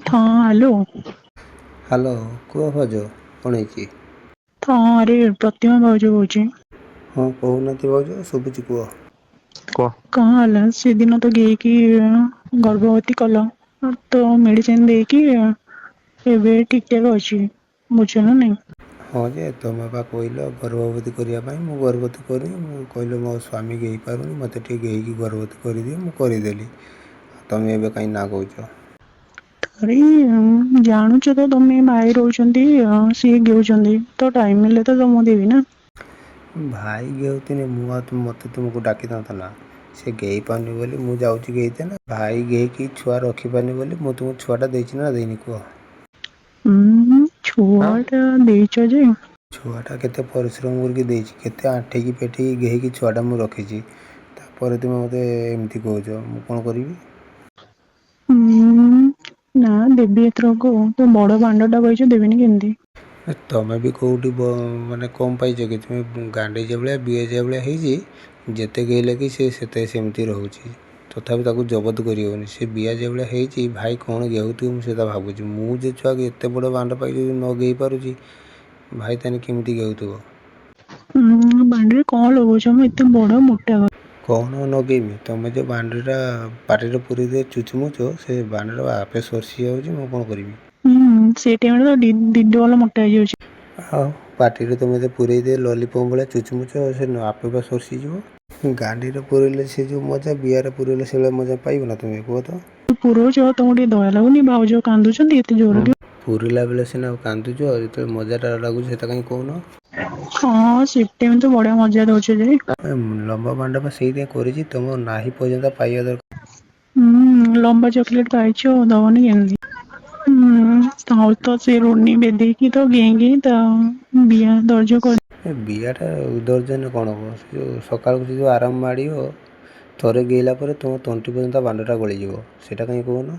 ହଁ hello. Hello କୁହ ଭାଉଜ କଣ ହେଇଛି? ହଁ ଆରେ ପ୍ରତିମା ଭାଉଜ କହୁଛି। ହଁ କହୁନାହାନ୍ତି ଭାଉଜ ଶୁଭୁଛି କୁହ। କୁହ। କଣ ହେଲା ସେଦିନ ତ ଗେଇକି ଗର୍ଭବତୀ କଲ। ତ ମେଡିସିନ ଦେଇକି ଏବେ ଠିକ ଠାକ ଅଛି ବୁଝୁଛ ନା ନାଇଁ। ହଁ ଯେ ତୁମେ ପା କହିଲ ଗର୍ଭବତୀ କରିବା ପାଇଁ ମୁଁ ଗର୍ଭବତୀ କରି ମୁଁ କହିଲି ମୋ ସ୍ୱାମୀ ଗେହିପାରୁନି ମୋତେ ଟିକେ ଗେହିକି ଗର୍ଭବତୀ କରିଦିଅ ମୁଁ କରିଦେଲି। ତମେ ଏବେ କାହିଁ ନା କହୁଛ? ଆରେ ଜାଣୁଛ ତ ତମେ ଭାଇ ରହୁଛନ୍ତି ସିଏ ଗେହୁଛନ୍ତି। ତ ଟାଇମ ମିଳିଲେ ତ ତମକୁ ଦେବି ନା। ଭାଇ ଗେହୁଥିଲେ ମୁଁ ଆଉ ମୋତେ ତୁମକୁ ଡାକିଥାନ୍ତା ନା। ସେ ଗେହି ପାରୁନି ବୋଲି ମୁଁ ଯାଉଛି ଗେହିତେ ନା ଭାଇ ଗେହିକି ଛୁଆ ରଖିପାରୁନି ବୋଲି ମୁଁ ତୁମକୁ ଛୁଆଟା ଦେଇଛି ନା ଦେଇନି କୁହ? ଉୁଁ ଛୁଆ ଆଉ ଟା ଦେଇଛ ଯେ ଛୁଆଟା କେତେ ପରିଶ୍ରମ କରିକି ଦେଇଛି କେତେ ଆଣ୍ଠେଇକି ପେଟେଇକି ଗେହିକି ଛୁଆଟା ମୁଁ ରଖିଛି। ତାପରେ ତୁମେ ମୋତେ ଏମିତି କହୁଛ ମୁଁ କଣ କରିବି? ହୁଁ ନା ଦେବି ଏଥରକ ତ ବଡ ବାଣ୍ଡ ଟା ପାଇଛ ଦେବିନି କେମିତି। ତମେ ବି କେଉଁଠି ମାନେ କମ୍ ପାଇଛ କି ତୁମେ ଗାଣ୍ଡି ଯେ ଭଳିଆ ବିଆ ଯେ ଭଳିଆ ହେଇଛି। ଯେତେ ଗେହିଲେ କି ସେ ସେତେ ସେମିତି ରହୁଛି। ତଥାପି ତାକୁ ଜବତ କରିହେଉନି ସେ ବିଆ ଯେଭଳିଆ ହେଇଛି ଭାଇ କଣ ଗେହୁଥିବ ମୁଁ ସେଇଟା ଭାବୁଛି ମୁଁ ଯେ ଛୁଆକୁ ଏତେ ବଡ଼ ବାଣ୍ଡ ପାଇଛି ନ ଗେହି ପାରୁଛି ଭାଇ ତାହେଲେ କେମିତି ଗେହୁଥିବ। ଉଁ ବାଣ୍ଡରେ କଣ ଲଗଉଛ ମ ଏତେ ବଡ ମୋଟା କଣ ଲଗେଇବି ତୁମେ ଯେଉଁ ବାଣ୍ଡଟା ପାଟିରେ ପୁରେଇ ଦେଇ ଚୁଚୁମୁଛ ସେ ବାଣ୍ଡଟା ଆପେ ସରିଷି ଯାଉଛି ମୁଁ କଣ କରିବି? ହୁଁ ସେଇ ଟାଇମରେ ତ ଦି ଡବଲ ମୋଟା ହେଇଯାଉଛି। ଆଉ ପାଟିରେ ତୁମେ ତ ପୁରେଇ ଦିଅ ଲଲିପପ୍ ଭଳିଆ ଚୁଚୁମୁଛ ସେ ଆପେ ପା ସୋରିଷିଯିବ। ଗାଣ୍ଡିରେ ପୁରେଇଲେ ସେ ଯେଉଁ ମଜା ବିଆରେ ପୁରେଇଲେ ସେଇଭଳିଆ ମଜା ପାଇବ ନା ତୁମେ କୁହ ତ? ପୁରଉଛ ତମକୁ ଟିକେ ଦୟା ଲାଗୁନି ଭାଉଜ କାନ୍ଦୁଛନ୍ତି ଏତେ ଜୋର ପୁରିଲା ବେଳେ ସିନା କାନ୍ଦୁଛ ଯେତେବେଳେ ମଜାଟା ଲାଗୁଛି ସେଟା କାହିଁ କହୁନ? ହଁ ସେତେ ବି ତ ବଢିଆ ମଜା ଦଉଛି ଯେ। ଲମ୍ବା ବାଣ୍ଡ ପା ସେଇଥିପାଇଁ କରିଛି ତୁମ ନାହି ପର୍ଯ୍ୟନ୍ତ ପାଇବା ଦରକାର। ହୁଁ ଲମ୍ବା ଚକୋଲେଟ ପାଇଛ ଦବନି କେମିତି। ହୁଁ ଆଉ ତ ସେ ରୋନି ବେଧେଇକି ତ ଗେଁ ଗେଁ ତା ବିଆ ଦର୍ଜ କରି ଏ ବିଆଟା ଦର୍ଜ ହେଲେ କଣ ହେବ ସେ ଯେଉଁ ସକାଳକୁ ସେ ଯେଉଁ ଆରାମ ମାଡ଼ିବ। ଥରେ ଗେହିଲା ପରେ ତୁମ ତଣ୍ଟି ପର୍ଯ୍ୟନ୍ତ ବାଣ୍ଡଟା ଗଳିଯିବ ସେଇଟା କାହିଁ କହୁନ?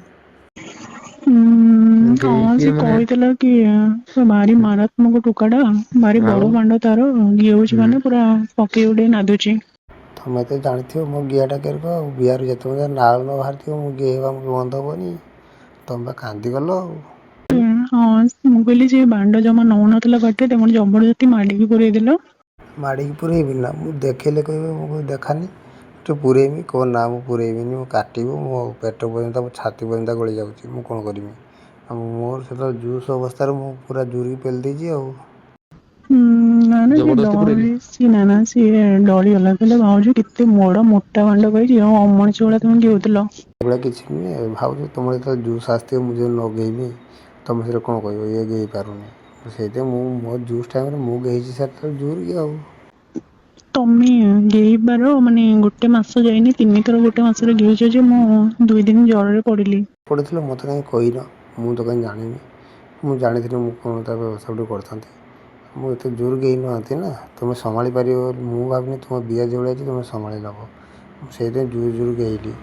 ହୁଁ ହଁ ଗେହିକି ସେ ମାନେ କହିଥିଲା କି ଭାରି ମାରାତ୍ମକ ଟୋକାଟା ଭାରି ଆଉ ବଡ ବାଣ୍ଡ ତାର ଗେହୁଛି ହୁଁ ମାନେ ପୁରା ପକେଇ ଉଡେଇ ନାଦୁଛି। ତମେ ତ ଜାଣିଥିବ ମୋ ଗିଆଟା କେରକ ଆଉ ବିଆରୁ ଯେତେବେଳେ ନାଳ ନ ବାହାରିଥିବ ମୁଁ ଗେହିବା ବନ୍ଦ ହେବନି। ତମେ ପା କାନ୍ଦିଗଲ ଆଉ। ହଁ ମୁଁ କହିଲି ଯେ ବାଣ୍ଡ ଜମା ନଉନଥିଲା ପାଟିରେ ତମେ ଜବରଦସ୍ତି ମାଡିକି ପୁରେଇଦେଲ। ମାଡ଼ିକି ପୁରେଇବି ନା ମୁଁ ଦେଖେଇଲେ କହିବେ ମୁଁ ଦେଖାନି। ତୁ ପୁରେଇମି କୁହ ନା ମୁଁ ପୁରେଇବିନି ମୁଁ କାଟିବ ମୋ ପେଟ ପର୍ଯ୍ୟନ୍ତ ମୋ ଛାତି ପର୍ଯ୍ୟନ୍ତ ଗଳି ଯାଉଛି ମୁଁ କଣ କରିବି? ଆଉ ମୋର ସେତେବେଳେ ଜୁସ୍ ଅବସ୍ଥାରେ ମୁଁ ପୁରା ଜୁରିକି ପେଲି ଦେଇଛି ଆଉ। ହୁଁ ନା ନା ସେ ଜବରଦସ୍ତି ପୁରେଇଲେ ଡରି ସି ନା ନା ସିଏ ଡରିଗଲା କହିଲେ ଭାଉଜ କେତେ ବଡ ମୋଟା ବାଣ୍ଡ ପାଇଛି ଆଉ ଅମଣିଷ ଭଳିଆ ତମେ ଗେହୁଥିଲ। ଏଭଳିଆ କିଛି ନୁହେଁ ଭାଉଜ ତୁମର ଯେତେବେଳେ ଜୁସ୍ ଆସିଥିବ ମୁଁ ଯଦି ନଗେଇବି ତୁମେ ସେଇଟା କଣ କହିବ ଇଏ ଗେହି ପାରୁନି। ସେଇଥିପାଇଁ ମୁଁ ମୋ ଜୁସ୍ ଟାଇମରେ ମୁଁ ଗେହିଛି ସାର ଜୋର କି ଆଉ। ତମେ ଗେହିବାର ମାନେ ଗୋଟେ ମାସ ଯାଇନି ତିନିଥର ଗୋଟେ ମାସରେ ଗେହିଛ ଯେ ମୁଁ 2 ଦିନ ଜ୍ୱରରେ ପଡିଲି। ପଡ଼ିଥିଲ ମୋତେ କାହିଁ କହିନ ମୁଁ ତ କାହିଁ ଜାଣିନି। ମୁଁ ଜାଣିଥିଲି ମୁଁ କଣ ତା ବ୍ୟବସ୍ଥା ଗୋଟେ କରିଥାନ୍ତି। ମୁଁ ଏତେ ଜୋର ଗେହି ନାହାନ୍ତି ନା ତୁମେ ସମ୍ଭାଳି ପାରିବ ବୋଲି ମୁଁ ଭାବିନି ତୁମ ବିଆ ଯେଉଁଭଳିଆ ହେଇଛି ତୁମେ ସମ୍ଭାଳି ନେବ। ମୁଁ ସେଇଥିପାଇଁ ଜୋର ଜୋର ଗେହିଲି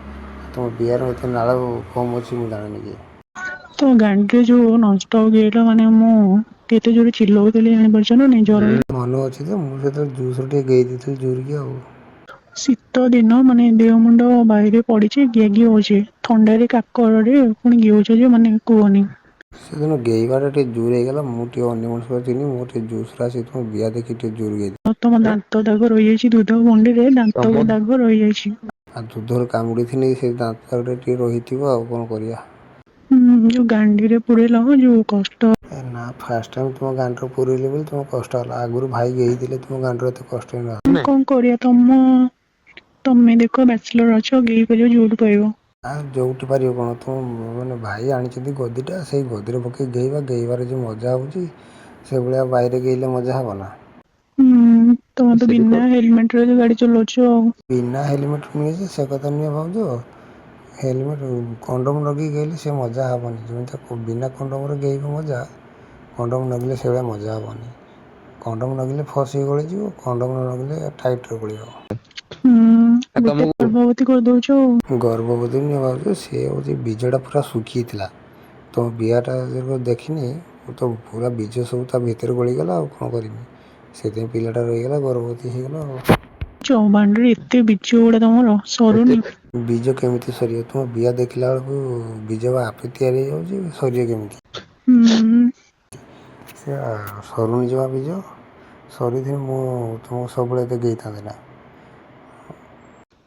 ତୁମ ବିଆର ଏତେ ନାଳ କମ୍ ଅଛି ମୁଁ ଜାଣିନି କି। ତ ଗାଣ୍ଡିରେ ଯୋଉ ନନଷ୍ଟପ୍ ଗେହିଲ ମାନେ ମୁଁ କେତେ ଜୋରେ ଚିଲଉଥିଲି ଜାଣିପାରୁଛ ନା ନାଇଁ ଜରରେ। ମନେ ଅଛି ତ ମୁଁ ସେତେବେଳେ ଜୁସ୍ରରେ ଟିକେ ଗେଇ ଦେଇଥିଲି ଜୋରିକି ଆଉ। ଶୀତ ଦିନ ମାନେ ଦେହ ମୁଣ୍ଡ ବାୟୁରେ ପଡିଛି ଗିଆ ଗି ହଉଛି। ଥଣ୍ଡାରେ କାକରରେ ପୁଣି ଗେହୁଛ ଯେ ମାନେ କୁହନି। ସେଦିନ ଗେହିବାଟା ଟିକେ ଜୋର ହେଇଗଲା ମୁଁ ଟିକେ ଅନ୍ୟମନସ୍କ ଥିଲି ମୁଁ ଟିକେ ଜୁସର ଆସି ତୁମ ବିଆ ଦେଖି ଟିକେ ଜୋର ଗେହି ଆଉ ତମ ଦାନ୍ତ ଦାଗ ରହିଯାଇଛି ଦୁଧ ଗଣ୍ଡିରେ ଦାନ୍ତ ତମ ଦାଗ ରହିଯାଇଛି। ଆଉ ଦୁଧରେ କାମୁଡ଼ିଥିନି ସେ ଦାନ୍ତ ଟିକେ ରହିଥିବ ଆଉ କଣ କରିବା। ହୁଁ ଯୋଉ ଗାଣ୍ଡିରେ ପୁରେଇଲ ଯୋଉ କଷ୍ଟ। ଏ ନା ଫାଷ୍ଟ ଟାଇମ୍ ତୁମ ଗାଣ୍ଡିରେ ପୁରେଇଲି ବୋଲି ତୁମକୁ କଷ୍ଟ ହେଲା ଆଗରୁ ଭାଇ ଗେହିଥିଲେ ତୁମ ଗାଣ୍ଡିରେ ଏତେ କଷ୍ଟ ହେଇନ କଣ କରିବା ତମ ତମେ ଦେଖ ବ୍ୟାଚଲର ଅଛ ଗେହି ପାରିବ ଯୋଉଠି ପାଇବ। ଆ ଯୋଉଠି ପାରିବ କଣ ତୁମ ମାନେ ଭାଇ ଆଣିଛନ୍ତି ଗଦିଟା ସେଇ ଗଦିରେ ପକେଇ ଗେହିବା ଗେହିବାର ଯେଉଁ ମଜା ହେଉଛି ସେଇଭଳିଆ ବାଇରେ ଗେହିଲେ ମଜା ହେବ ନା। ହୁଁ ତମେ ତ ସେଠି ବିନା ହେଲମେଟ ରେ ଗାଡି ଚଲଉଛ ଆଉ। ବିନା ହେଲମେଟ୍ ନୁହେଁ ଯେ ସେ କଥା ନୁହେଁ ଭାଉଜ। ହେଲମେଟ୍ କଣ୍ଡମ ଲଗେଇକି ଗେହିଲେ ସେ ମଜା ହେବନି ଯେମିତି ବିନା କଣ୍ଡମରେ ଗେହିବ ମଜା କଣ୍ଡମ ନଗେଇଲେ ସେଇଭଳିଆ ମଜା ହେବନି। କଣ୍ଡମ ନଗେଇଲେ ଫସ ହେଇ ଗଳିଯିବ କଣ୍ଡମ ନ ନଗେଇଲେ ଟାଇଟ୍ରେ ଗଳିବ। ହୁଁ ଗୋଟେ ତମକୁ ଗର୍ଭବତୀ କରିଦଉଛ ଆଉ। ଗର୍ଭବତୀ ନୁହେଁ ଭାଉଜ ସେ ହେଉଛି ବୀଜଟା ପୁରା ଶୁଖିଥିଲା। ତମ ବିଆଟା ଯେବେ ଦେଖିନି ମୁଁ ତ ପୁରା ବୀଜ ସବୁ ତା ଭିତରେ ଗଳିଗଲା ଆଉ କଣ କରିବି। ସେଥିପାଇଁ ପିଲାଟା ରହିଗଲା ଗର୍ଭବତୀ ହେଇଗଲା ଆଉ। ଚଉବାଣ୍ଡରେ ଏତେ ବିଜ ଗୁଡା ତମର ସରୁନି। ବୀଜ କେମିତି ସରିବ? ତୁମ ବିଆ ଦେଖିଲା ବେଳକୁ ବୀଜ ବା ଆପେ ତିଆରି ହେଇଯାଉଛି, ସରିବ କେମିତି? ହୁଁ। ସେ ସରୁନି ଜମା ବୀଜ। ସରିଥିଲେ ମୁଁ ତୁମକୁ ସବୁବେଳେ ଏତେ ଗେଇଥାନ୍ତି ନା।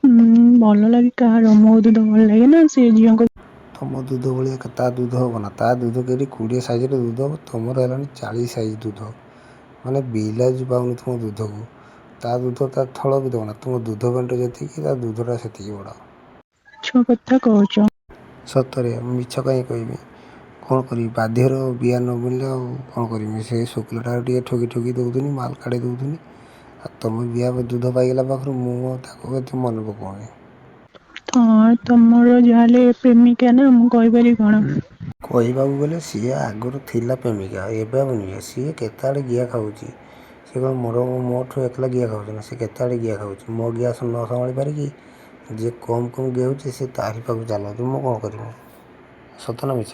ହୁଁ, ଭଲ ଲାଗେ କାହାର ମୋ ଦୁଧ ଭଲ ଲାଗେ ନା ସେ ଝିଅଙ୍କ? ତମ ଦୁଧ ଭଳିଆ ତା ଦୁଧ ହେବ ନା? ତା ଦୁଧ କେଠି 20 ସାଇଜର ଦୁଧ ହେବ, ତୁମର ହେଲାଣି 40 ସାଇଜ ଦୁଧ। ମାନେ ବିଲାଜ ପାଉନି ତୁମ ଦୁଧକୁ। ତା ଦୁଧ ତା ଥଳ ବି ଦେବନା। ତୁମ ଦୁଧ ବେଣ୍ଟ ଯେତିକି, ତା ଦୁଧଟା ସେତିକି ବଡ଼। ମିଛ କଥା କହୁଛ। ସତରେ, ମିଛ କାହିଁ କହିବି? କ'ଣ କରିବି, ବାଧ୍ୟରେ ବିଆ ନ ମିଳିଲେ ଆଉ କ'ଣ କରିବି? ସେଇ ଶୁଖିଲାଟା ଟିକେ ଠକି ଠକି ଦେଉଥିନି, ମାଲ କାଢ଼ି ଦେଉଥିନି। ଆଉ ତୁମ ବିଆ ଦୁଧ ପାଇଗଲା ପାଖରୁ ମୁଁ ଆଉ ତାକୁ ଏତେ ମନେ ପକାଉନି। ହଁ, ତମର ଯାହାହେଲେ ପ୍ରେମିକା ନା, ମୁଁ କହିପାରିବି କଣ? କହିବାକୁ ଗଲେ ସିଏ ଆଗରୁ ଥିଲା ପ୍ରେମିକା, ଏବେ ଆଉ ନୁହେଁ। ସିଏ କେତେ ଆଡ଼େ ଗିଆ ଖାଉଛି। ସେ କ'ଣ ମୋର ମୋଠୁ ଏକଲା ଗିଆ ଖାଉଛି ନା? ସେ କେତେ ଆଡ଼େ ଗିଆ ଖାଉଛି। ମୋ ଗିଆ ନ ସମ୍ଭାଳି ପାରିକି ଯିଏ କମ୍ କମ୍ ଗେଉଛି, ସେ ତାରି ପାଖକୁ ଚାଲୁଛି। ମୁଁ କ'ଣ କରିବି? ସତ ନା ମିଛ?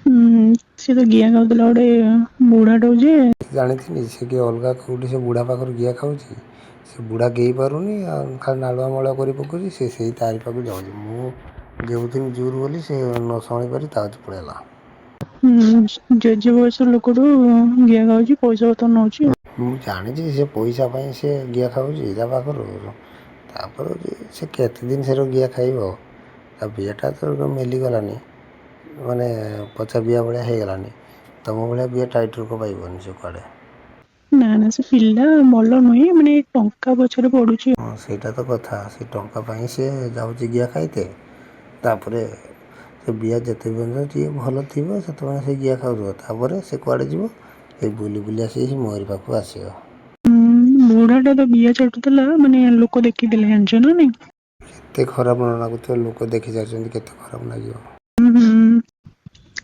ହୁଁ, ସେ ତ ଗିଆ ଖାଉଥିଲା ଗୋଟେ ବୁଢାଟାକୁ ଯେ। ଜାଣିଥିଲି ସେ କିଏ ଅଲଗା କେଉଁଠି ସେ ବୁଢ଼ା ପାଖରୁ ଗିଆ ଖାଉଛି। ସେ ବୁଢ଼ା ଗେଇ ପାରୁନି ଆଉ ଖାଲି ନାଳୁଆ ମାଳୁଆ କରି ପକାଉଛି। ସେ ସେଇ ତାରି ପାଖକୁ ଯାଉଛି। ମୁଁ ଗେଉଥିନି ଜୋର ବୋଲି ସେ ନ ସମ୍ଭାଳି ପାରି ତା କତିକି ପଳେଇଲା। ହୁଁ, ଜେଜେ ବୟସ ଲୋକଠୁ ଗିଆ ଖାଉଛି, ପଇସା ପତ୍ର ନଉଛି। ମୁଁ ଜାଣିଛି ସେ ପଇସା ପାଇଁ ସେ ଗିଆ ଖାଉଛି ତା ପାଖରୁ। ତାପରେ ସେ କେତେ ଦିନ ସେର ଗିଆ ଖାଇବ? ତା ବିଆଟା ତ ମେଲିଗଲାନି, ମାନେ ପଚା ବିଆ ଭଳିଆ ହେଇଗଲାନି। ତୁମ ଭଳିଆ ବିଆ ଟାଇଟ୍ ଲୋକ ପାଇବନି ସେ କୁଆଡ଼େ। ନା ନା, ସେ ପିଲା ଭଲ ନୁହେଁ, ମାନେ ଟଙ୍କା ପଛରେ ପଡୁଛି। ହଁ, ସେଇଟା ତ କଥା। ସେ ଟଙ୍କା ପାଇଁ ସେ ଯାଉଛି ଗିଆ ଖାଇତେ। ତାପରେ ସେ ବିଆ ଯେତେ ପର୍ଯ୍ୟନ୍ତ ଟିକେ ଭଲ ଥିବ, ସେତେବେଳେ ସେ ଗିଆ ଖାଉଥିବ। ତାପରେ ସେ କୁଆଡ଼େ ଯିବ? ଏ ବୁଲି ବୁଲି ଆସିକି ମୋରି ପାଖକୁ ଆସିବ। ହୁଁ, ବୁଢା ଟା ତ ବିଆ ଚାଟୁଥିଲା, ମାନେ ଲୋକ ଦେଖିଥିଲେ, ଜାଣିଛ ନା ନାଇଁ? କେତେ ଖରାପ ନ ଲାଗୁଥିବ? ଲୋକ ଦେଖି ସାରିଛନ୍ତି, କେତେ ଖରାପ ଲାଗିବ? ହୁଁ ହୁଁ,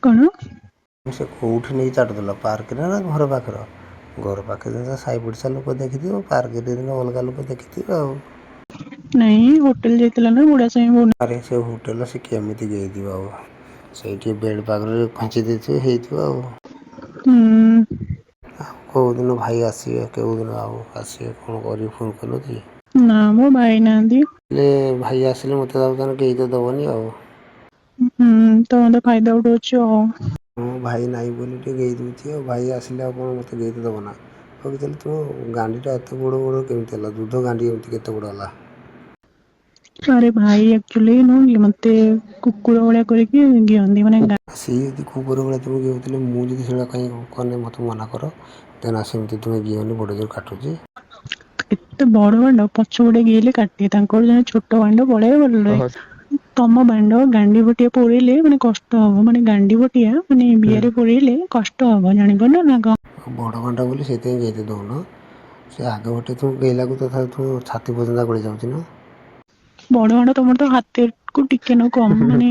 କଣ? ସେ କେଉଁଠି ନେଇକି ଚାଟୁଥିଲା, ପାର୍କରେ ନା ଘର ପାଖରେ? ଘର ପାଖରେ ତ ସାହି ପଡ଼ିଶା ଲୋକ ଦେଖିଥିବ, ପାର୍କରେ ଦିନ ଅଲଗା ଲୋକ ଦେଖିଥିବେ ଆଉ। ନାଇଁ, ହୋଟେଲ ଯାଇଥିଲା ନା ବୁଢା ସାଙ୍ଗେ। ଆରେ, ସେ ହୋଟେଲ ସେ କେମିତି ଗେଇଥିବ ଆଉ? ସେଇଠି ବେଡ଼୍ ପାଖରେ ଖୁଞ୍ଚି ଦେଇଥିବେ, ହେଇଥିବ ଆଉ। ହୁଁ। ଆଉ କେଉଁଦିନ ଭାଇ ଆସିବେ? କେଉଁଦିନ ଆଉ ଆସିବେ? କ'ଣ କରିବି, ଫୋନ୍ କଲୁ କି? ନା, ମୋ ଭାଇ ନାହାନ୍ତି। ହେଲେ ଭାଇ ଆସିଲେ ମୋତେ ଆଉ ତାହେଲେ କେହି ତ ଦେବନି ଆଉ। ହୁଁ, ତମେ ତ ଫାଇଦା ଉଠଉଛ ଆଉ। ହଁ, ଭାଇ ନାହିଁ ବୋଲି ଟିକେ ଗେଇ ଦେଉଛି ଆଉ। ଭାଇ ଆସିଲେ ଆଉ କ'ଣ ମୋତେ ଗେଇତେ ଦେବ ନା? ହଉ ତାହେଲେ, ତୁମ ଗାଣ୍ଡିଟା ଏତେ ବଡ଼ ବଡ଼ କେମିତି ହେଲା? ଦୁଧ ଗାଣ୍ଡି ଏମିତି କେତେ ବଡ଼ ହେଲା? ଆରେ ଭାଇ, ଆକ୍ଚୁଆଲି ନୁହଁ କି ମତେ କୁକୁର ଭଳିଆ କରିକି ଗିଅନ୍ତି, ମାନେ ସିଏ ଯଦି କୁକୁର ଭଳିଆ ତୁମକୁ ଗେହୁଥିଲେ, ମୁଁ ଯଦି ସେଇଭଳିଆ କାହିଁ କଲେ? ମୋତେ ମନା କର ଦେନା, ସେମିତି ତୁମେ ଗିଅନି, ବଡ଼ ଜୋର କାଟୁଛି। ଏତେ ବଡ ବାଣ୍ଡ, ପଛ ପଟେ ଗେଇଲେ କାଟେ। ତାଙ୍କର ଜଣେ ଛୋଟ ବାଣ୍ଡ ପଳେଇ ଗଲେ। ତମ ବାଣ୍ଡ ଗାଣ୍ଡି ବଟିଆ ପୁରେଇଲେ ମାନେ କଷ୍ଟ ହବ, ମାନେ ଗାଣ୍ଡି ବଟିଆ ମାନେ ବିଆରେ ପୁରେଇଲେ କଷ୍ଟ ହବ, ଜାଣିପାରୁନ ନା କଣ? ବଡ଼ ବାଣ୍ଡ ବୋଲି ସେଥିପାଇଁ ଗେଇତେ ଦେଉନ। ସେ ଆଗ ପଟେ ତୁମ ଗେଇଲାକୁ ତଥାପି ତୁମ ଛାତି ପର୍ଯ୍ୟନ୍ତ ଗଳି ଯାଉଛି ନା? ବଡ ବାଣ୍ଡ ତମର ତ ହାତକୁ ଟିକେ ନ କମ, ମାନେ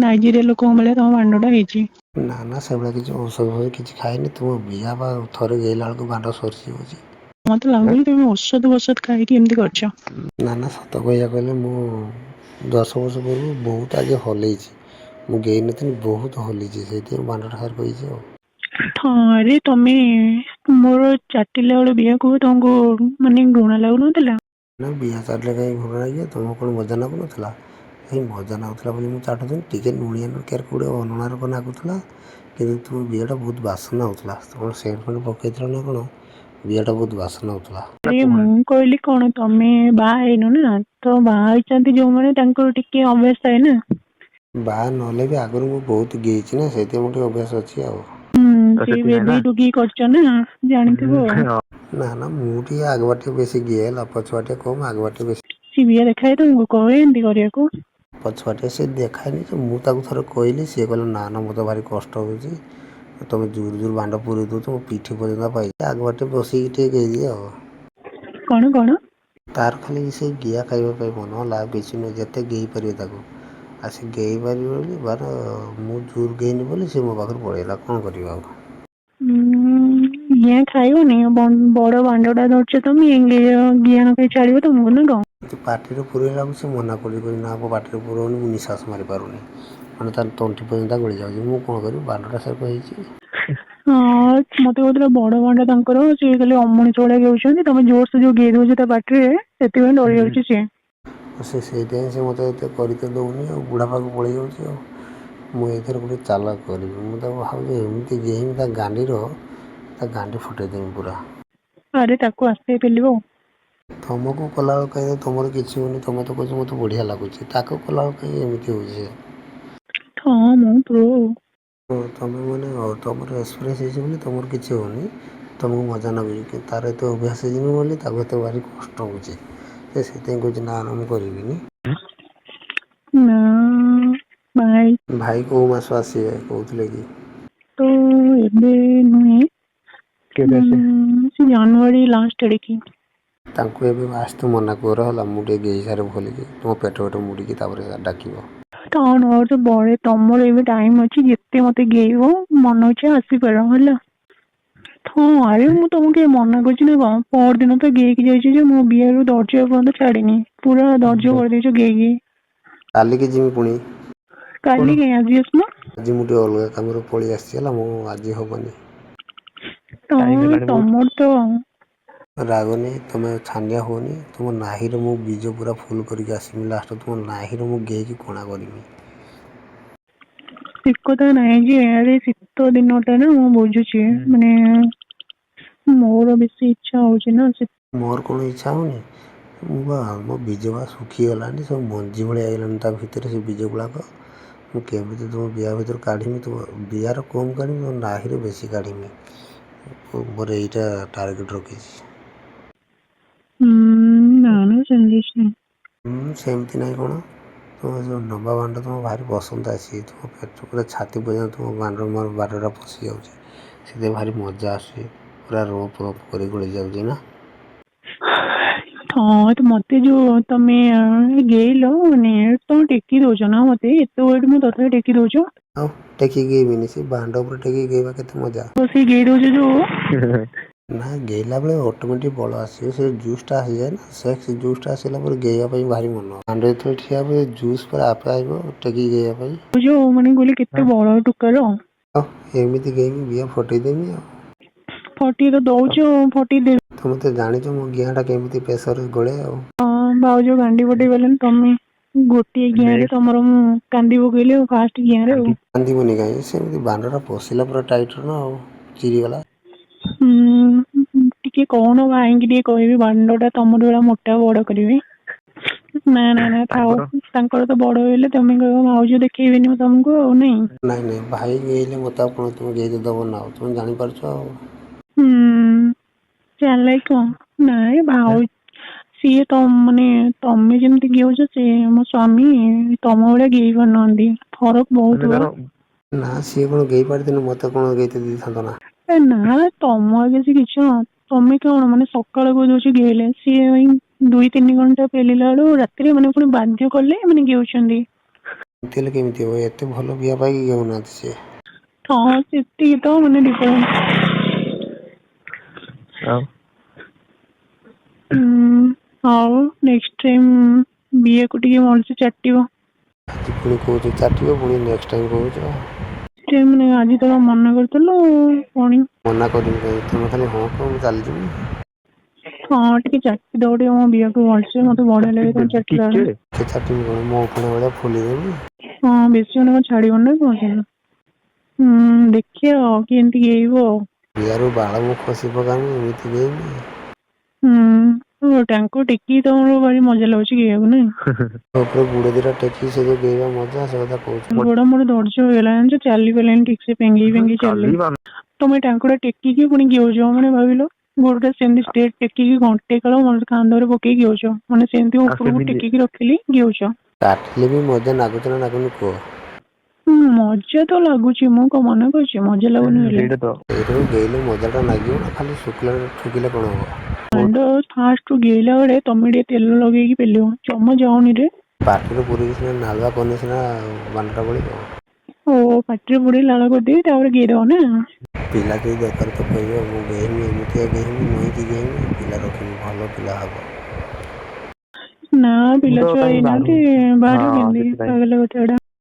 ନାଇଜେରିଆ ଲୋକଙ୍କ ଭଳିଆ ତମ ବାଣ୍ଡଟା ହେଇଛି। ନା ନା, ସେଭଳିଆ କିଛି ଔଷଧ ଫୌଷଧ କିଛି ଖାଇନି। ତୁମ ବିଆ ବା ଥରେ ଗେଇଲା ବେଳକୁ ବାଣ୍ଡ ସରିଯାଉଛି। ମତେ ଲାଗୁଛି ତମେ ଔଷଧ ଫୌଷଧ ଖାଇକି ଏମିତି କରିଛ। ନା ନା, ସତ କହିବାକୁ ଗଲେ ମୁଁ 10 ବର୍ଷ ପୂର୍ବରୁ ବହୁତ ଆଗେ ହଲେଇଛି। ମୁଁ ଗେଇନଥିଲି, ବହୁତ ହଲିଛି, ସେଇଥିପାଇଁ ବାଣ୍ଡଟା ସାର କହିଛି ଆଉ। ଥରେ ତମେ ମୋର ଚାଟିଲା ବେଳେ ବିଆକୁ ତମକୁ ମାନେ ଘୃଣା ଲାଗୁନଥିଲା? ନା, ବିଆ ଚାଟିଲେ କାହିଁ ଘୃଣା ଲାଗିବ? ତୁମକୁ କ'ଣ ମଜା ଲାଗୁନଥିଲା? ଏଇ ମଜା ଲାଗୁଥିଲା ବୋଲି ମୁଁ ଚାଟୁଥିଲି। ଟିକେ ଲୁଣିଆ ନୋକିଆର କେଉଁଠି ଅଲଣା ରକମ ଲାଗୁଥିଲା, କିନ୍ତୁ ତୁମ ବିଆଟା ବହୁତ ବାସନା ହେଉଥିଲା। କ'ଣ ସେଣ୍ଟ ଫେଣ୍ଟ ପକେଇଥିଲ ନା କ'ଣ? ବିଆଟା ବହୁତ ବାସନା ହେଉଥିଲା। ଆରେ, ମୁଁ କହିଲି କଣ, ତମେ ବାହା ହେଇନ ନା, ତ ବାହା ହେଇଛନ୍ତି ଯୋଉମାନେ ତାଙ୍କର ଟିକେ ଅଭ୍ୟାସ ଥାଏ ନା। ବାହା ନହେଲେ ବି ଆଗରୁ ମୁଁ ବହୁତ ଗେଇଛି ନା, ସେଇଥିପାଇଁ ମୋର ଟିକେ ଅଭ୍ୟାସ ଅଛି ଆଉ। ହୁଁ, ସେଇ ବେଧେଇ ଟୁକି କରିଛ ନା, ଜାଣିଥିବ ଆଉ। ନା ନା, ମୁଁ ଟିକେ ଆଗ ବାଟେ ବେଶୀ ଗିଏ ହେଲା, ପଛ ବାଟେ କମ୍, ଆଗ ବାଟେ ବେଶୀ। ସେ ବିଆ ଦେଖାଏ ତମକୁ, କହେ ଏମିତି କରିବାକୁ? ପଛ ବାଟେ ସେ ଦେଖାଏନି ଯେ, ମୁଁ ତାକୁ ଥରେ କହିଲି। ସିଏ କହିଲା, ନା ନା, ମୋତେ ଭାରି କଷ୍ଟ ହେଉଛି, ତମେ ଜୋର ଜୋର ବାଣ୍ଡ ପୁରେଇ ଦେଉଛ, ମୋ ପିଠି ପର୍ଯ୍ୟନ୍ତ ପାଇଛି। ଆଗ ବାଟେ ବସିକି ଟିକେ ଗେଇଦିଏ ଆଉ। କଣ କଣ? ତାର ଖାଲି ସେ ଗିଆ ଖାଇବା ପାଇଁ ମନ ହେଲା, ଆଉ କିଛି ନୁହେଁ। ଯେତେ ଗେଇ ପାରିବ ତାକୁ, ଆଉ ସେ ଗେଇ ପାରିବ ବୋଲି ବାର ମୁଁ ଜୋର ଗେଇନି ବୋଲି ସେ ମୋ ପାଖରୁ ପଳେଇଲା। କ'ଣ କରିବ ଆଉ? ଉଁ, ଗିଆ ଖାଇବନି? ବଡ ବାଣ୍ଡଟା ଧରିଛ ତମେ, ଗିଆ ନ ଖାଇ ଛାଡିବ ତମକୁ ନା କଣ? ପାଟିରେ ପୁରେଇଲାକୁ ସେ ମନା କରୁଛି, କହୁଛି ନା, ମୋ ପାଟିରେ ପୁରଉନି, ମୁଁ ନିଶ୍ୱାସ ମାରିପାରୁନି। ମାନେ ତାର ତଣ୍ଟି ପର୍ଯ୍ୟନ୍ତ ଗଳି ଯାଉଛି। ମୁଁ କ'ଣ କରିବି? ବାଣ୍ଡଟା ସେରକ ହେଇଛି। ହଁ। ମତେ କହୁଥିଲା ବଡ ବାଣ୍ଡ ତାଙ୍କର, ସିଏ ଖାଲି ଅମଣିଷ ଭଳିଆ ଗେହୁଛନ୍ତି, ତମେ ଜୋରସେ ଯୋଉ ଗେଇ ଦଉଛ ତା ପାଟିରେ, ସେଥିପାଇଁ ଡରି ଯାଉଛି ସିଏ। ସେ ସେଇଥିପାଇଁ ସେ ମୋତେ ଏତେ କରିତେ ଦେଉନି ଆଉ ବୁଢ଼ା ପାଖକୁ ପଳେଇ ଯାଉଛି। ଆଉ ମୁଁ ଏଇଥର ଗୋଟେ ଚାଲାକ କରିବି। ମୁଁ ତାକୁ ଭାବୁଛି ଏମିତି ଗେହିଁବି ତା ଗାଣ୍ଡିର, ତା ଗାଣ୍ଡି ଫଟେଇ ଦେବି ପୁରା। ଆରେ ତାକୁ ଆସ୍ତେ ପେଲିବ। ତମକୁ କଲାବେଳକୁ କାହିଁ ତମର କିଛି ହଉନି? ତମେ ତ କହୁଛ ମୋତେ ବଢ଼ିଆ ଲାଗୁଛି। ତାକୁ କଲାବେଳକୁ କାହିଁ ଏମିତି ହେଉଛି ସେ? ହଁ, ମୁଁ ପ୍ରୋ। ତମେ ମାନେ ତମର ଏକ୍ସପିରିଏନ୍ସ ହେଇଛି ବୋଲି ତମର କିଛି ହେଉନି, ତମକୁ ମଜା ଲାଗୁଛି। କିନ୍ତୁ ତାର ଏତେ ଅଭ୍ୟାସ ହେଇଯିବ ବୋଲି ତାକୁ ଏତେ ଭାରି କଷ୍ଟ ହେଉଛି। ସେ ସେଥିପାଇଁ କହୁଛି ନା ନା, ମୁଁ କରିବିନି। ନା ଭାଇ। ଭାଇ କେଉଁ ମାସ ଆସିବେ କହୁଥିଲେ କି? ତ ଏବେ ନୁହେଁ। କେବେ ଆସିବେ? ସେ ଜାନୁଆରୀ ଲାଷ୍ଟ ଆଡ଼ିକି। ତାଙ୍କୁ ଏବେ ଆସ୍ତେ ମନା କର ହେଲା। ମୁଁ ଟିକେ ଗେହି ସାରେ ଭଲିକି, ତୁମ ପେଟ ପେଟ ମୁଡ଼ିକି, ତାପରେ ଡାକିବ। କଣ ଆଉ ତ ବଳେ, ତମର ଏବେ ଟାଇମ ଅଛି, ଯେତେ ମତେ ଗେଇବ ମନ ଇଚ୍ଛା ଆସିପାର ହେଲା। ହଁ, ଆରେ ମୁଁ ତମକୁ କିଏ ମନା କରୁଛି ନା କଣ? ପରଦିନ ତ ଗେଇକି ଯାଇଛି ଯେ ମୋ ବିଆରୁ ଦର୍ଜ ଏପର୍ଯ୍ୟନ୍ତ ଛାଡିନି, ପୁରା ଦର୍ଜ କରିଦେଇଛ ଗେଇକି। କାଲିକି ଯିମି ପୁଣି। କାଲି କାଇଁ, ଆଜି ଆସୁନ। ଆଜି ମୁଁ ଟିକେ ଅଲଗା କାମରେ ପଳେଇ ଆସିଛି ହେଲା। ମୁଁ ଆଜି ହବନି। ଟାଇମ୍ ହେଲାଣି ବହୁତ। ତମର ତ ରାଗନି, ତମେ ଛାନିଆ ହୁଅନି। ତୁମ ନାହିରେ ମୁଁ ବୀଜ ପୁରା ଫୁଲ୍ କରିକି ଆସିବି। ଲାଷ୍ଟ ତୁମ ନାହିରେ ମୁଁ ଗେହିକି କଣା କରିବି। ସେ କଥା ନାହିଁ ଯେ, ଆରେ ଶୀତ ଦିନଟା ନା, ମୁଁ ବୁଝୁଛି। ମାନେ ମୋର ବେଶୀ ଇଚ୍ଛା ହଉଛି ନା ସେ। ମୋର କ'ଣ ଇଚ୍ଛା ହଉନି? ମୁଁ ବା ମୋ ବୀଜ ବା ଶୁଖିଗଲାଣି, ସବୁ ମଞ୍ଜି ଭଳିଆ ହେଇଗଲାଣି ତା ଭିତରେ ସେ ବୀଜ ଗୁଡ଼ାକ। ମୁଁ କେମିତି ତୁମ ବିଆ ଭିତରୁ କାଢ଼ିମି? ତୁମ ବିଆର କମ୍ କାଢ଼ିମି, ତୁମ ନାହିରେ ବେଶୀ କାଢ଼ିମି। ମୋର ଏଇଟା ଟାର୍ଗେଟ୍ ରଖିଛି। ନା ନା, ସେମିତି କିଛି ନାହିଁ। ସେମିତି ନାହିଁ କ'ଣ? ତୁମ ଯେଉଁ ଲମ୍ବା ବାଣ୍ଡ ତୁମ ଭାରି ପସନ୍ଦ ଆସିଛି। ତୁମ ପେଟ ପୁରା ଛାତି ପର୍ଯ୍ୟନ୍ତ ତୁମ ବାଣ୍ଡ, ମୋର ବାଣ୍ଡଟା ପଶିଯାଉଛି, ସେଥିପାଇଁ ଭାରି ମଜା ଆସୁଛି। ପୁରା ରୋପ୍ ରୋପ୍ କରି ଗଳି ଯାଉଛି ନା? ହଁ, ତ ମତେ ଯୋଉ ତମେ ଗେଇଲ, ମାନେ ତମେ ଟେକି ଦଉଛ ନା ମତେ, ଏତେ ୱେଟ୍ ମୁଁ ତଥାପି ଟେକି ଦଉଛ। ଆଉ ଟେକିକି ଗେଇବିନି? ସେ ବାଣ୍ଡ ଉପରେ ଟେକିକି ଗେଇବା କେତେ ମଜା। ବସିକି ଗେଇ ଦଉଛ ଯୋଉ। ନା, ଗେଇଲା ବେଳେ ଅଟୋମେଟିକ୍ ବଳ ଆସିବ। ସେ ଜୁସ୍ଟା ଆସିଯାଏ ନା, ସେକ୍ସ ଜୁସ୍ଟା ଆସିଲା ପରେ ଗେଇବା ପାଇଁ ଭାରି ମନ। ବାଣ୍ଡ ଯେତେବେଳେ ଠିଆ ହେବ, ଜୁସ୍ ପୁରା ଆପେ ଆସିବ ଟେକିକି ଗେଇବା ପାଇଁ। ଯୋଉ ମାନେ କହିଲେ କେତେ ବଳ ଟୋକାର। ଆଉ ଏମିତି ଗେଇବି, ବିଆ ଫଟେଇ ଦେମି ଆଉ। ଫଟେଇ ତ ଦଉଛ, ଫଟେଇ ଦେବି। ତମେ ତ ଜାଣିଛ ମୋ ଗିଆଁଟା କେମିତି ପ୍ରେସରରେ ଗଳେ ଆଉ। ହଁ, ଭାଉଜ ଗାଣ୍ଡି ଫଟେଇ ପାରିଲେନି ତମେ ଗୋଟିଏ ଗିଆଁରେ। Next. ତମର ମୁଁ କାନ୍ଦି ପକେଇଲି ଆଉ ଫାଷ୍ଟ ଗିଆଁରେ ଆଉ। କାନ୍ଦିବନି କାହିଁକି? ସେମିତି ବାଣ୍ଡଟା ପଶିଲା ପୁରା ଟାଇଟ୍ର ନା ଆଉ ଚିରିଗଲା। ଟିକେ କହୁନ ଭାଇଙ୍କି, ଟିକେ କହିବି ବାଣ୍ଡଟା ତମର ଭଳିଆ ମୋଟା ବଡ କରିବେ। ନା ନା ନା, ଥାଉ। ତାଙ୍କର ତ ବଡ ହେଲେ ତମେ କହିବ ଭାଉଜ ଦେଖେଇବେନି ମୁଁ ତମକୁ ଆଉ ନାଇଁ। ନାଇଁ ନାଇଁ, ଭାଇ ଗେଇଲେ ମୋତେ ଆଉ କ'ଣ ତୁମେ ଗେଇତେ ଦବ ନା? ଆଉ ତୁମେ ଜାଣିପାରୁଛ ଆଉ। ଚାଲାକି କଣ ନାଇଁ ଭାଉ, ସିଏ ତ ମାନେ ତମେ ଯେମିତି ଗେଉଛ, ସେ ମୋ ସ୍ୱାମୀ ତମ ଭଳିଆ ଗେଇ ପାରୁନାହାନ୍ତି। ଫରକ ବହୁତ ମାନେ ବା। ତାର ନା, ସିଏ କ'ଣ ଗେଇ ପାରିଥିଲେ ମୋତେ କ'ଣ ଗେଇତେ ଦେଇଥାନ୍ତ ନା? ଏ ନା, ତମ ଆଗେ ସେ କିଛି ତମେ କଣ ମାନେ ସକାଳୁ କହିଦଉଛି ଗେଇଲେ, ସିଏ ଏଇ 2-3 ଘଣ୍ଟା ପେଲିଲା ବେଳୁ ରାତିରେ ମାନେ ପୁଣି ବାଧ୍ୟ କଲେ ମାନେ ଗେଉଛନ୍ତି। ଏମିତି ହେଲେ କେମିତି ହେବ? ଏତେ ଭଲ ବିଆ ପାଇକି ଗେଉନାହାନ୍ତି ସିଏ। ହଁ, ସେତିକି ତ ମାନେ ଡିଫରେନ୍ସ। ଆଉ ହଉ, ନେକ୍ସଟ ଟାଇମ୍ ବିଏକୁ ଟିକେ ଭଲସେ ଚାଟିବ। ଆଜି ପୁଣି କହୁଛ ଚାଟିବ, ପୁଣି ନେକ୍ସଟ ଟାଇମ୍ କହୁଛ। ଟାଇମ୍ ମାନେ ଆଜି ତମେ ମନା କରିଥିଲ ପୁଣି। ମନା କରିବି କାହିଁକି? ତୁମେ ଖାଲି ହଁ କୁହ, ମୁଁ ଚାଲିଯିବି। ହଁ, ଟିକେ ଚାଟି ଦବ ଟିକେ ମୋ ବିଆକୁ ଭଲସେ, ମତେ ବଢିଆ ଲାଗେ ତମେ ଚାଟିଲା ବେଳେ। ଟିକେ। ଟିକେ ଚାଟିବି କ'ଣ, ମୋ ଉଖୁଣା ଭଳିଆ ଫୁଲିଦେବି। ହଁ, ବେଶୀ ମାନେ କଣ ଛାଡିବନି ନା କଣ ସେଟା? ଦେଖିବା ଆଉ କେମିତି ଗେଇବ ଆଉ। ବିଆରୁ ବାଳ ମୁଁ ଖସି ପକାମି, ଏମିତି ଗେଇବି। ଓ ତାଙ୍କୁ ଟେକି ତମର ଭାରି ମଜା ଲାଗୁଛି ଗେଇବାକୁ ନାଇଁ? ଉପରେ ଗୋଡ଼ ଦିଟା ଟେକି ସେ ଯୋଉ ଗେଇବା ମଜା, ସେ କଥା କହୁଛି। ଗୋଡ ମୋର ଦରଜ ହେଇଗଲା ଜାଣିଛ, ଚାଲି ପାରିଲିନି ଠିକ ସେ, ପେଙ୍ଗେଇ ପେଙ୍ଗେଇ ଚାଲିଲି। ଚାଲି ପାରୁନି। ତମେ ଟାଙ୍କୁଟା ଟେକିକି ପୁଣି ଗେଉଛ, ମାନେ ଭାବିଲ ଗୋଡଟା ସେମିତି ଷ୍ଟ୍ରେଟ୍ ଟେକିକି ଘଣ୍ଟେ କାଳ ମୋର କାନ୍ଧରେ ପକେଇକି ଗେଉଛ, ମାନେ ସେମିତି ଆଉ ଉପରକୁ ସେମିତି ଟେକିକି ରଖିଲି ଗେଉଛ। କାଟିଲେ ବି ମଜା ନାଗୁଛି ନା ନାଗୁନି କୁହ? ମଜା ତ ଲାଗୁଛି, ମୁଁ କଣ ମନା କରୁଛି ମଜା ଲାଗୁନି ବୋଲି? ସେଇଟା ତ। ସେଇଥିରୁ ଗେଇଲେ ମଜାଟା ଲାଗିବ ନା, ଖାଲି ଶୁଖିଲା ଠୁକିଲେ କ'ଣ ହବ? ମାଣ୍ଡ ଫାଷ୍ଟ ଗେଇଲା ବେଳେ ତମେ ଟିକେ ତେଲ ଲଗେଇକି ପେଲିବ, ଜମା ଯାଉନି ରେ। ପାଟିରେ ପୁରେଇକି ସିନା ନାଳୁଆ କଲେ ସିନା ବାଣ୍ଡଟା ବଳିବ। ଓ, ପାଟିରେ ପୁରେଇ ଲାଳ କରିଦେଇ ତାପରେ ଗେଇଦବ ନା? ପିଲା ଯଦି ଦରକାର ତ କହିବ, ମୁଁ ଗେହିମି, ଏମିତିଆ ଗେହିମି, ନଇଁକି ଗେହିମି, ପିଲା ରଖିବି, ଭଲ ପିଲା ହବ। ନା, ପିଲା ତ ଛୁଆ କାଇଁ ହେଇନାହାନ୍ତି, ବାହାରୁନି। ବାହାରିବ ହଁ, କେମିତି? ସେଥିପାଇଁ। ପାଗଲା କଥା ଗୁଡା।